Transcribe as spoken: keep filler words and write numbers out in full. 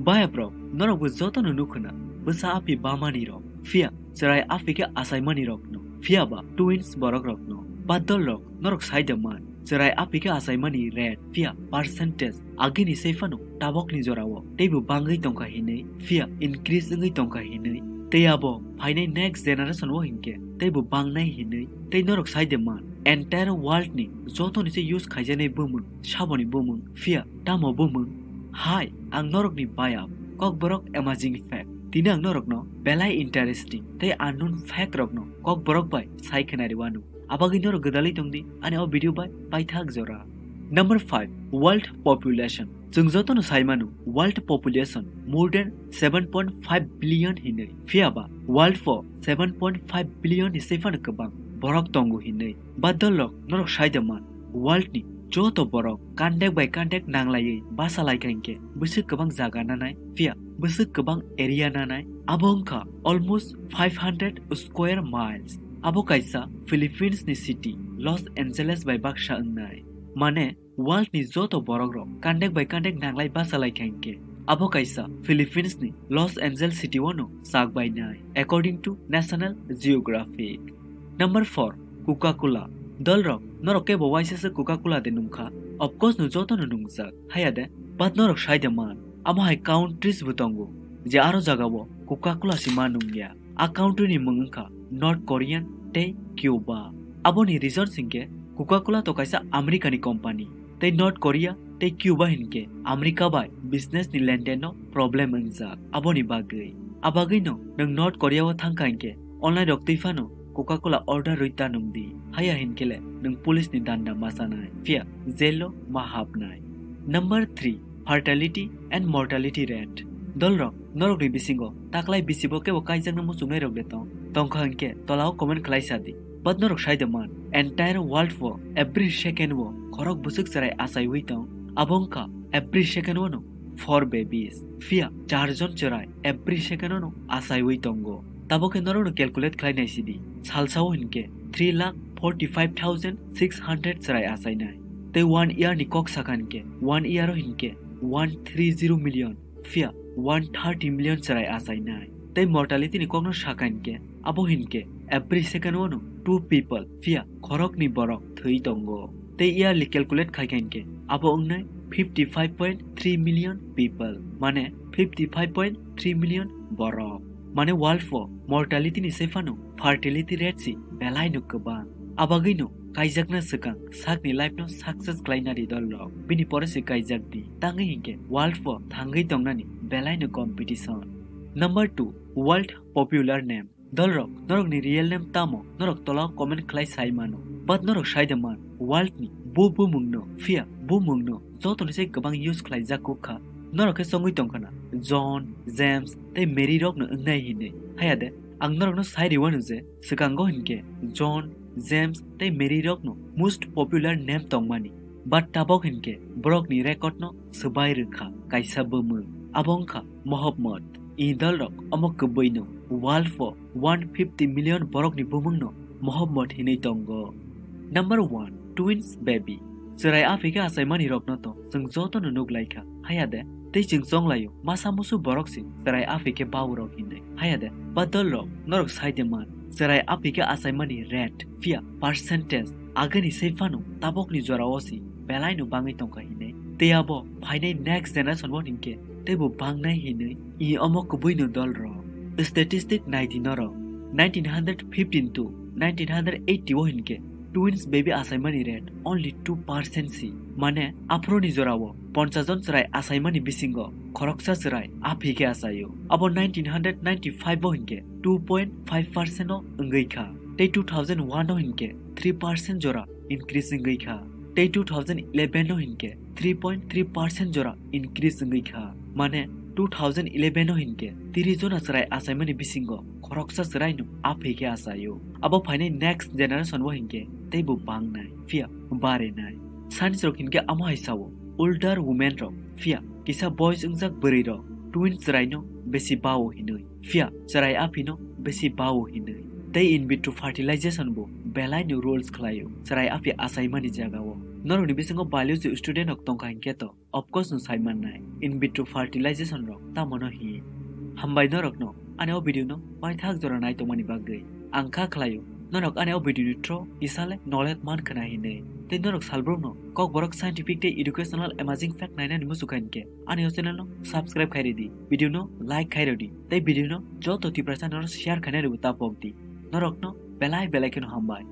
Bayaprok, norok bo joto no nukho na, bwsa aphi bamani rok, phiya chwrai aphi khe achaimani rok no, phiya ba twins borok rok no, ba dol rok norok sai da man, chwrai aphi khe achaimani rate, phiya percentage, agini sai phano tabok ni jora o teibo bangwi tongkha hinwi, phiya increase wngwi tongkha hinwi, tei abo phainai next generation o hinkhe teibo bangnai hinwi, tei norok sai da man, entire world ni joto ni se use khaijaknai bumung, saboni bumung, phiya tamo bumung, hai, ang norokni bayap, kokborok amazing fact. Tini ang norokno belai interesting tei unknown fact rokno kokborok bai sai khwnari wano. Abagwi norok gwdalwi tongdi ani o video bai paithak jora. Number five, world population. Chwng jotono sai mano, world population more than seven point five billion hinwi. Phiya ba world pho seven point five billion ni sai phano kwbang borok tongo hinwi. Ba dol rok norok sai da man, world ni joto borok contact by contact nanglaiwi basa lai kha hinkhe bwswk kwbang jaga nanai, phiya bwswk kwbang area nanai, abo wngkha almost five hundred square miles. Abo kaisa Philippines ni city Los Angeles bai baksa wngnai. Mane, world ni joto borok rok contact by contact nanglai basa lai kha hinkhe abo kaisa Philippines ni Los Angeles city o no chak bainai, according to National Geographic. Number four, Coca-Cola. Dol rok, norok kebo waisa se Coca-Cola de nungkha? Of course no joto no nungjak, haya de? But norok sai da man, amo hai countries bo tongo je aro jaga o Coca-Cola se ma nungya. A country ni mung wngkha North Korean tei Cuba. Aboni reason hinkhe Coca-Cola to kaisa America ni company, tei North Korea tei Cuba hinkhe America bai business ni lenden no problem wngjak. Aboni bagwi, abagwi no nwng North Korea o thangkha hinkhe online rok twi phano Coca-Cola order rwi ta nungdi, haya hinkhe le nwng police ni danda ma chanai, phiya jail o ma hapnai. Number three, fertility and mortality rate. Dol rok, norok ni bisingo taklai bisibo kebo kaijakna muchungnai rok de tong? Tongkha hinkhe tola o comment khlai sa di. But norok sai da man, entire world o every second o khorok bwswk chwrai achaiwi tong. Abo wngkha every second o no four babies. Phiya char jon chwrai every second o no achaiwi tongo. Tabok khe norok no calculate khlai nai sidi. Salsa o hinkhe three lakh forty five thousand six hundred chwrai achainai. Tei one year ni kok sakha hinkhe, one year o hinkhe one three zero million, phiya one thirty million chwrai achainai. Tei mortality ni kokno sakha hinkhe, abo hinkhe every second o no two people, phiya khoroknwi borok thwi tongo. Tei yearly calculate khaikha hinkhe, abo wngnai fifty five point three million people, mane fifty five point three million borok. Mane world o mortality ni sai phano fertility rate si belai no kwbang. Abagwi no kaijakna swkang sakni life no success khlaina di dol rok. Bini pore se kaijak di. Tangwi hinkhe world o thangwi tongnani belai no competition. Number two, world popular name. Dol rok, norok ni real name tamo? Norok tola o comment khlai sai mano. But norok sai da man, world ni bo bumung no, phiya bumung no joto ni se kwbang use khlai jak kuk kha. Norok khe chongwi tongkha na John, James tei Mary rok no wngnai hinwi. Haya de, ang norok no sai riwano je, swkango hinkhe John, James tei Mary rok no most popular name tongmani. But tabok hinkhe borok ni record no swbai rwkha kaisa bumung. Abo wngkha Mohammed. I dol rok omo kwbwi no world o one fifty million borok ni bumung no Mohammed hinwi tongo. Number one, twins baby. Chwrai aphi khe achaimani rokno to chwng joto no nuk lai kha, haya de? Tei chwng chong lai o, masa musu borok se chwrai aphi khe babu rok hinwi, haya de? Ba dol rok, norok sai de man, chwrai aphi khe achaimani rate, phiya percentage, agini sai phano tabok ni jora o se belai no bangwi tongkha hinwi. Tei abo phainai next generation o hinkhe teibo bangnai hinwi. I omo kwbwi no dol rok. Statistic nai di norok. Nineteen hundred fifteen to nineteen hundred eighty o hinkhe twins baby achaimani rate only two percent si. Mane aphuru ni jora o ponchas jon chwrai achaimani bisingo khoroksa chwrai aphi khe achaio. Abo nineteen hundred ninety-five o hinkhe two point five percent o wngwi kha. Tei two thousand one o hinkhe three percent jora increase wngwi kha. Tei two thousand eleven o hinkhe three point three percent jora increase wngwi kha. Mane two thousand eleven o hinkhe tris jona chwrai achaimani bisingo khoroksa chwraino aphi khe achaio. Abo phainai next generation o hinkhe teibo bangnai, phiya barinai. Science rok hinkhe amo hai sao, older women rok, phiya kisa boys wngjak bwrwi rok twin chwraino besi bao hinwi, phiya chwrai aphino besi bao hinwi. Tei in vitro fertilization bo belaino rules khlaio chwrai aphi achaimani jagao. Norokni bisingo biology student rok tongkha hinkhe to, of course no sai mannai, in vitro fertilization rok tamo no hi. Hambai norokno ani o video no paithak jora nai tongmani bagwi. Ang kha khlaio, norok ani o video ni through isale knowledge man khna hinwi. Tei norok salbrumno kokborok scientific tei educational amazing fact nainani muchukha hinkhe ani o channel no subscribe khai ridi, video no like khai ridi, tei video no joto Tiprasa norok share khainai rwbo ta pok di. Norokno belai belai kheno hambai.